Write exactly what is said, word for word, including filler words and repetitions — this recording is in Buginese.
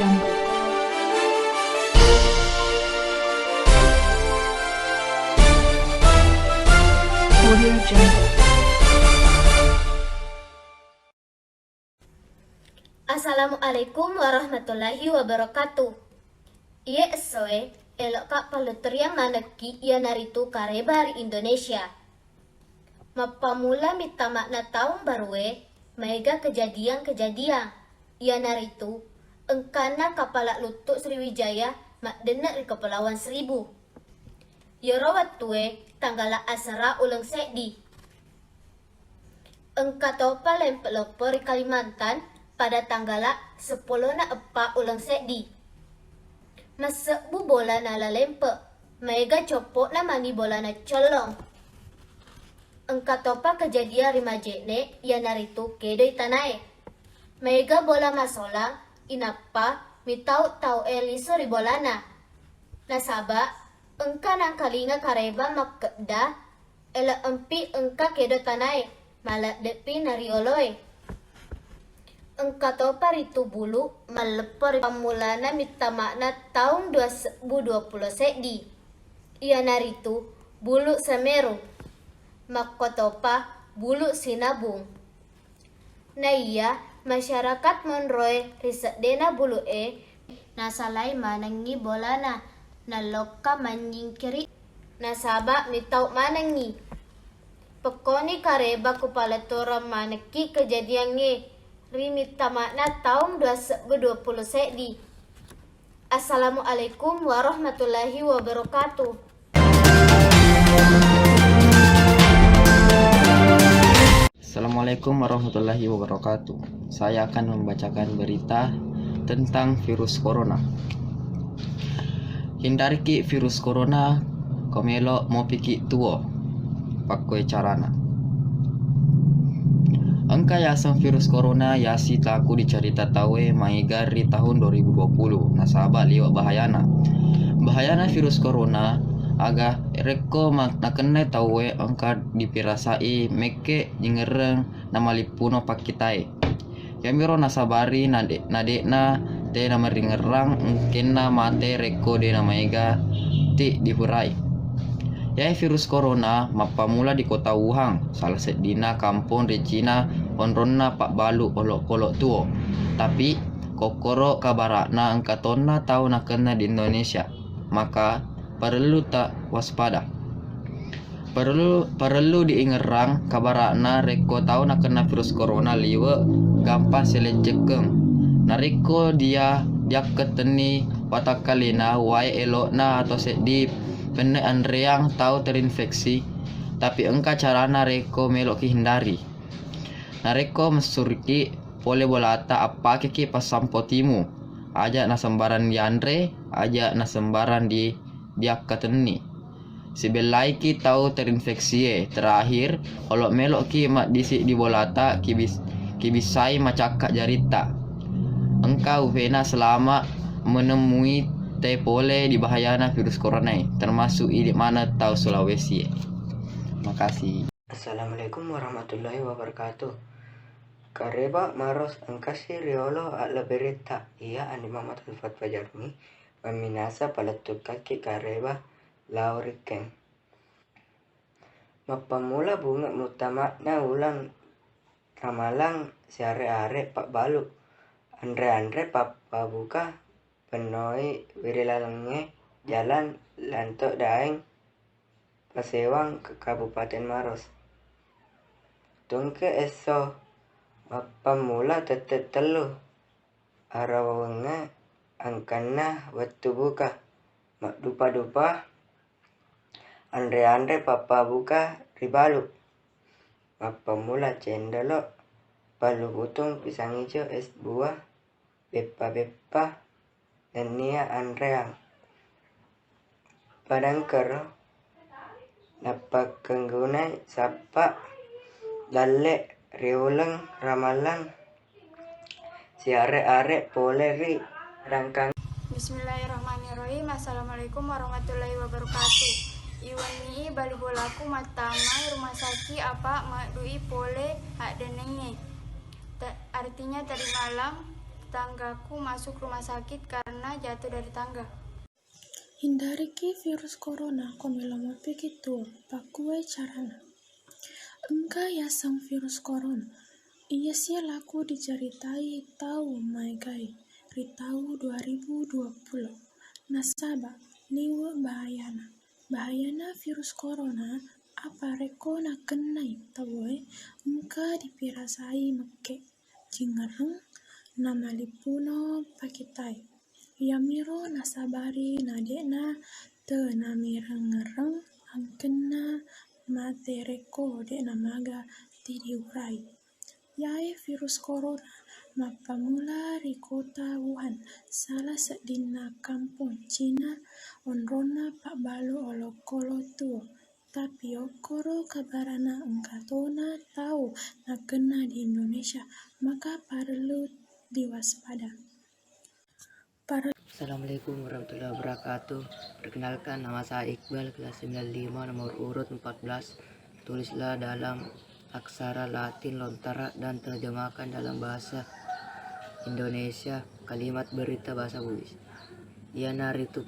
Audio Jungle. Assalamualaikum warahmatullahi wabarakatuh. Iye essoe, elo'ka palluttoriang manekki iyanaritu kareba ri Indonesia. Mappammula mittama'na taung barue, maega kejadiang-kejadiang, iyanaritu engkana kapala luttu Sriwijaya maddenne ri Kepulauan Seribu. Iyaro wettue tanggala asera uleng seddi. Engka topa lempe loppo ri Kalimantan pada tanggala seppulona eppa uleng seddi. Massebbu bola nala lempe, maega coppo'na mani bolana collong. Engka topa kejadian ri Majene, iyanaritu kedoi tanae. Maega bola masolang, inappa mitau tau e lisu ri bolana. Nasaba engka nangkalinga kareba makkedda, ele empi engka kedo tanae, maladdepi narioloe. Engka topa ritu bulu malleppo ri pammulana mittama'na taung dua sebbu dua pulo seddi, iyanaritu bulu Semeru, makkotopa bulu Sinabung. Naiya masyarakat monroe ri seddena bulu'e nasalai manengngi bolana, nallokka mannyingkiri nasaba mitau manengngi. Pekkoni kareba ku palettuareng manekki kejadiangnge ri mittama'na taung dua sebbu dua pulo seddi. Assalamualaikum warahmatullahi wabarakatuh. Assalamualaikum warahmatullahi wabarakatuh. Saya akan membacakan berita tentang virus corona. Hindariki virus corona, ko melo mopiki tuo. Pakkoi carana. Engka yaseng virus corona yasi taku dicarita tauwe maega ri tahun dua ribu dua puluh, nasaba liwe bahayana. Bahayana virus corona aga rekko ma-, nakennai tauwe engka dipirasai mekke jingerreng namalippuno pakkitae. Iyamiro nasabari nade-, nade'na te namaringerrang engkenna mate rekko de namaega ti dipurai. Yae virus corona mappammula di kota Wuhan, salah seddinna kampong ri Cina, onronna pabbalu olokolo tuo. Tapi kokkoro kabara'na engka tonna tau nakenna di Indonesia, maka parellu ta waspada. Parellu, parellu diingerrang kabara'na rekko tau nakenna virus corona liwe gampang sileccekkeng. Narekko dia diakketenni watakkalena wae elo'na atau seddi penne anreang tau terinfeksi, tapi engka carana rekko meloki hindari. Narekko messuriki pole bolata appakeki passampo timu, aja nasembarang dianre, aja nasembarang di, diakkatenni. Sibellaiki tau terinfeksie. Terakhir, olo meloki maddisi di bolata, kibis-, kibissai macakka jaritta. Engka upena selama menemui te pole di bahayana virus corona e, termasuk idi maneng tau Sulawesi e. Makasih. Assalamualaikum warahmatullahi wabarakatuh. Kareba maros engkasi riolo allebberetta, iya Andi Muhammad Alfat Fajarmi, mamminasa palettukkakki kareba lao rikkeng. Mappammula bunge muttama'na uleng Ramalang siare-are pabbalu, anre-anre pappabuka, pennoi wiri lalengnge jalan Lanto Daeng, Pasewang, Kabupaten Maros. Tungke esso mappammula tette tellu arawengnge angkanna wettu buka, maddupa-dupa, anre-anre pappabuka ribalu. Mappammula cendolo, pallu butung, pisang ijo, es buah, beppa-beppa, nennia anreang. Padangkero nappakenggunai sappa dalle riuleng Ramalang siare-are pole ri rangkang. Bismillahirrahmanirrahim. Assalamualaikum warahmatullahi wabarakatuh. Iwenni i bali bolaku mattamai rumah sakit apa maddui pole addenengnge. Te-, artinya tadi malam tetanggaku masuk rumah sakit karena jatuh dari tangga. Hindariki virus corona, ko melo mapiki tuo, pakkuai carana. Engka yaseng virus corona. Iya sia laku diceritai tau maegai ri tau dua ribu dua puluh. Nasaba liwe bahayana. Bahayana virus corona, apa rekko nakennai tauwe, engka dipirasai mekke, cingereng, namalippuno pakitai. Iyamiro nasabari nade'na te namireng-ngereng angkenna mate rekko de'na maga tidiurai. Yae virus corona mappamula ri kota Wuhan, sala seddinna kampong Cina, onronna pabbalu olokolo tuo. Tapi okkoro kabarana engka tona tau nakenna di Indonesia, maka parellu diwaspada. Assalamualaikum warahmatullahi wabarakatuh. Perkenalkan, nama saya Iqbal, kelas sembilan lima, nomor urut empat belas. Tulislah dalam aksara Latin lontar dan terjemahkan dalam bahasa Indonesia kalimat berita bahasa Bugis. Iyanaritu